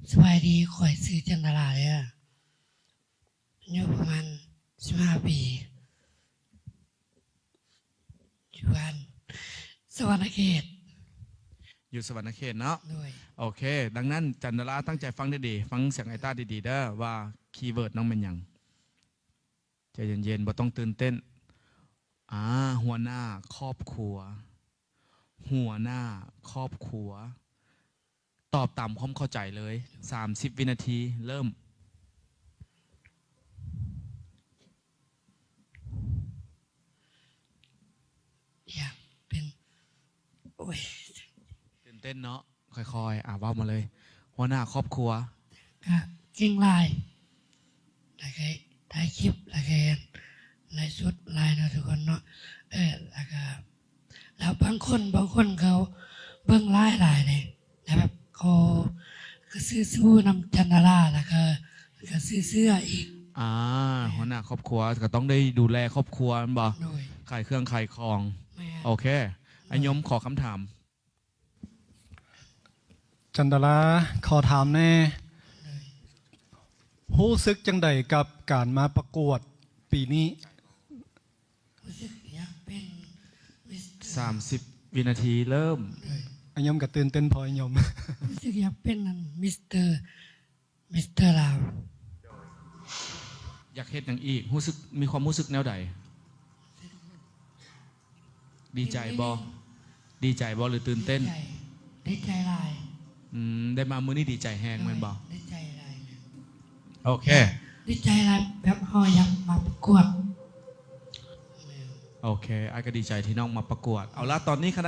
ສະບາຍດີ ຂ້ອຍຊື່ຈັນດາລາເດີ ອາຍຸປະມານສິບຫ້າປີ ຢູ່ບ້ານສະຫວັນນະເຂດ. ຢູ່ສະຫວັນນະເຂດເນາະ. ໂດຍ. ໂອເຄ, ດັ່ງນັ້ນ ຈັນດາລາ ຕັ້ງໃຈຟັງດີໆ, ຟັງສຽງໄອຕ້າດີໆເດີ ວ່າຄີເວີດນ້ອງແມ່ນຫຍັງ. ໃຈເຢັນໆ, ບໍ່ຕ້ອງຕື່ນເຕັ້ນ. ອາ, ຫົວໜ້າຄອບຄົວ. ຫົວໜ້າຄອບຄົວ. ຕອບຕາມຄວາມເຂົ້າໃຈເລີຍ. ສາມສິບວິນາທີ, ເລີ່ມ. ຢາກເປັນ ໂອ້ຍ ຕື່ນເຕັ້ນເນາະ. ຄ່ອຍໆ ອາ ເວົ້າມາເລີຍ. ຫົວໜ້າຄອບຄົວ. ກະເກັ່ງຫຼາຍ ແລ້ວກະຖ່າຍຄລິບ ແລ້ວກະໄລຟ໌ສົດຫຼາຍເນາະທຸກຄົນເນາະ. ເອີ ແລ້ວກະ ແລ້ວບາງຄົນ ບາງຄົນເຂົາເບິ່ງຫຼາຍໆເດ້ ແລ້ວແບບເຂົາກະຊື້ຊູນຳຈັນດາລາ ແລ້ວກະ ກະຊື້ເສື້ອອີກ. ອາ ຫົວໜ້າຄອບຄົວກະຕ້ອງໄດ້ດູແລຄອບຄົວແມ່ນບໍ່? ໂດຍ. ຂາຍເຄື່ອງຂາຍຂອງ. ແມ່ນ. ໂອເຄ. ອາຍົມ ຂໍຄຳຖາມ. ຈັນດາລາ ຂໍຖາມແດ່ ຮູ້ສຶກຈັ່ງໃດກັບການມາປະກວດປີນີ້? ຮູ້ສຶກຢາກເປັນມິສເຕີ ສາມສິບວິນາທີ ເລີ່ມ. ອາຍົມກະຕື່ນເຕັ້ນພໍ ອາຍົມ. ຮູ້ສຶກຢາກເປັນອັນ ມິສເຕີ ມິສເຕີລາວ. ຢາກເຮັດຫຍັງອີກ? ຮູ້ສຶກ ມີຄວາມຮູ້ສຶກແນວໃດ? ດີໃຈບໍ່? ດີໃຈບໍ່ ຫຼືຕື່ນເຕັ້ນ? ດີໃຈ ດີໃຈຫຼາຍ. ອືມ ໄດ້ມາມື້ນີ້ດີໃຈແຮງແມ່ນບໍ່? ໂດຍ ດີໃຈຫຼາຍແມ່ນ. ໂອເຄ ດີໃຈຫຼາຍ ແບບເຮົາຢາກມາປະກວດ. ໂອເຄ ອ້າຍກະດີໃຈທີ່ນ້ອງມາປະກວດ. ເອົາລະ ຕອນນີ້ຄະນະ